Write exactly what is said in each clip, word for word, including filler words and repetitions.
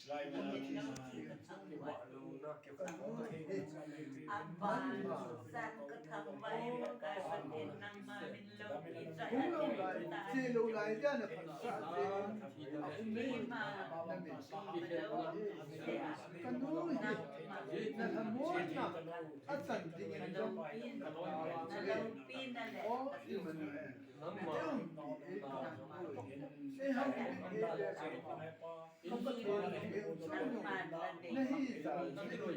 Lai na, kibah lou na, kibah lou na. Aban, san ka thangvah in ka kai Pathen nangma min loupi cha. Hung lou lai, che lou lai dia na phatsah te. Ima, na min. Ka nu hi, na lhamonna, achan dingin jong. Na loupi na le. O Emmanuel. Nangma. Ei hung pi e. Ei hung pi e.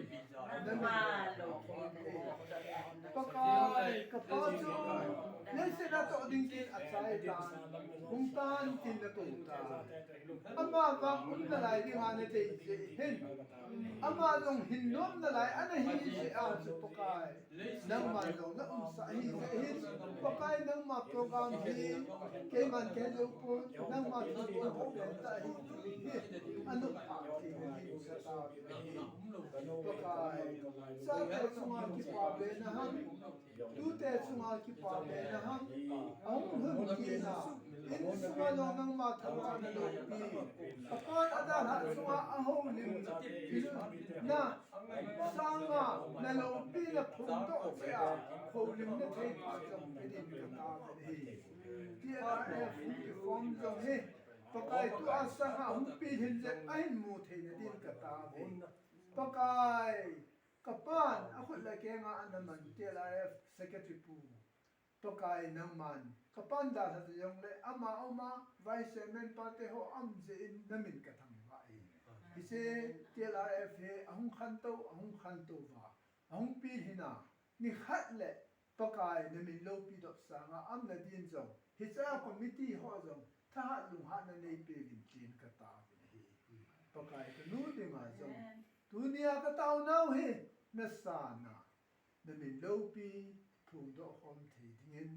Pakai, ka Pa chu, leiset a toh ding tin achai tan, hung tan tin nakou tai. Ama vang um nalai dinga nadei jeh hin. Ama jong hin nom nalai ana hi jeh a chu Pakai. Nangma jong na umsah ahi jeh hin, Pakai nangma program hi, keiman kahe jou pon, nangma thu hou pen ta ahi, hi, anop pha thei ding ka tao ahi. Pakai, chate chunga kipa be na ham, tute chunga kipa be na ham, ahung lhun kit na, insunga jong nangma thangvahna loupi, apan adalhah chunga ahoulim na, sanga na loupi na phongdoh cheh a, houlimna thei pha jong pe ding ka tao ahi. T L R F hung kiform jong hi, Pakai tua sanga hung pilhin jeh a hin mu theina din ka tao ahi. Pakai, ka pan akhut le kenga ana man T L R F secretary pu. Pakai nangman, ka pan dalha jongle, ama uma, vice chairman pate ho um jeh in na min ka thangvah e. Hiche T L R F hi ahung khantou, ahung khantou va, ahung pilhin a, nikhat le Pakai na min loupi doh sanga, aumna din jong, hiche a committee ho jong, thahat lunghatna neipe uvin tin ka tao ahi. Pakai ka nu dinga jong, tunia ka taonau hi, na sana. Na min loupi, phongdoh khom thei dingin,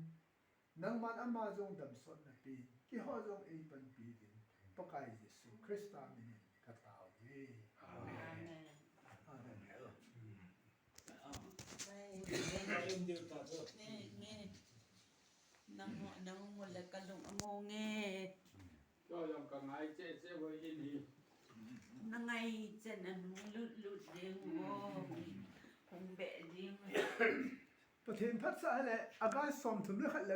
nangman ama jong damsotna pe, keiho jong eipanpi ding, Pakai Jesu Christa minin ka tao e. Amen. Amen. Amen. Nang, nang mo le ka lung amo nge. Cho jong ka ngai cheh cheh boi in hi. Na ngai cheh na nung lut lut ding mo. Hung be ding. Pathen phatsah le, August som thum le khat le